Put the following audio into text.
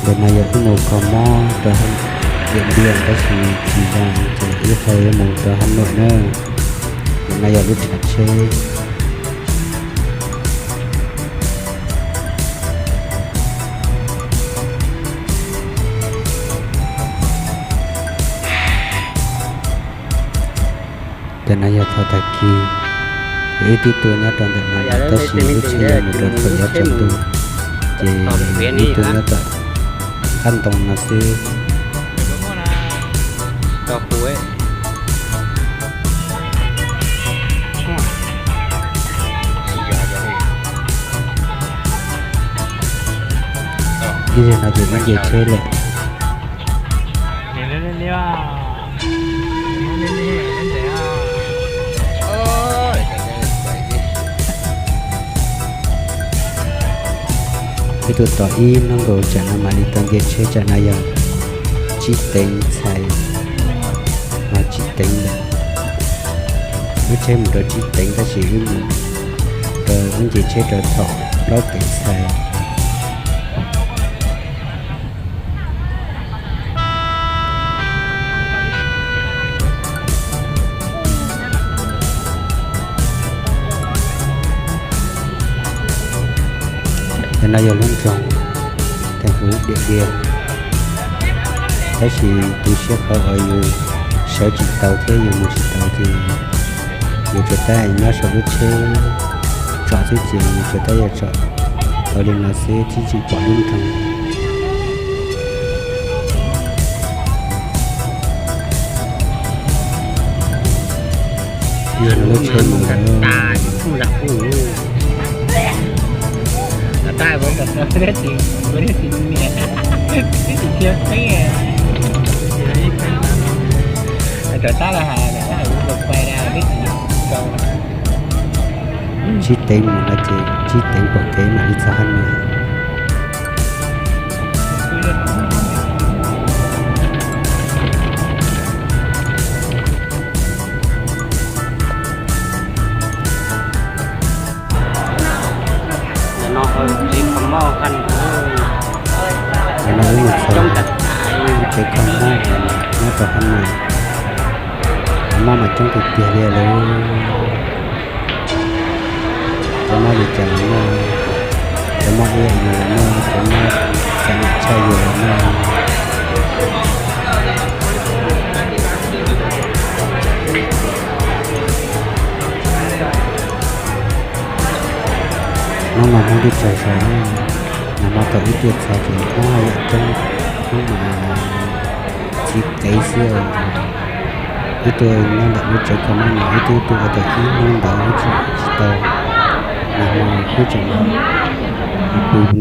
Ntawm no yog wb mus kho mob rau Điện Biên tab sis tsis zoo ces wb ho yuav mus rau Hà Nội na. Ntawm no yog lub tshav tsheb. Ntawm no yog thaum tag kis, wb twb tuaj nyob rau ntawm no lawm tab sis lub tsheb yuav mus rau thaum yuav tsaus ntuj, ces wb tuaj nyob tom qab ntoo no xwb. Ib zaug no ces wb nce tsheb lawm. Wb tuaj tos ib hnub nkaus tsam no mam li tau nce tsheb, tsam no yog tsib teev txhais, tsib teev lawm. Lub tsheb mus rau tsib teev tab sis wb mus rau, wb nce tsheb rau thaum plaub teev txhais. Ntawm no yog lub nroog, thành phố Điện Biên. Tab sis tu siab qhov uas yus sawv tsis tau thiab yus mus tsis tau ces yus tsuas tab nyob saum lub tsheb tsom xwb ces yus tsuas tab yog tsom tau li no xwb thiab tsis pom lub nroog. Yog lub tsheb mus lawm. Tsib teev mus no ces tsib teev pom kev mam li txog Hà Nội. Ntawm no tsev kho mob Hà Nội, ntawm no wb mus txog tsev kho mob nyob rau Hà Nội. Kho mob mas coob tiag tiag li lawm. Cov mob li cas los muaj, cov mob ib yam yus los muaj, cov mob xav nam tshaj yus los muaj. Hnub no Hmoob twb tsaug zog, nag hmo thaum wb tuaj txog ces Hmoob haj yam coob, Hmoob mas txiv qev xwb. Wb tuaj nyob ntawm lub tsev kho mob no wb twb tuaj ua tau ib hnub ntawd wb tsis tau, nag hmo wb tseem pw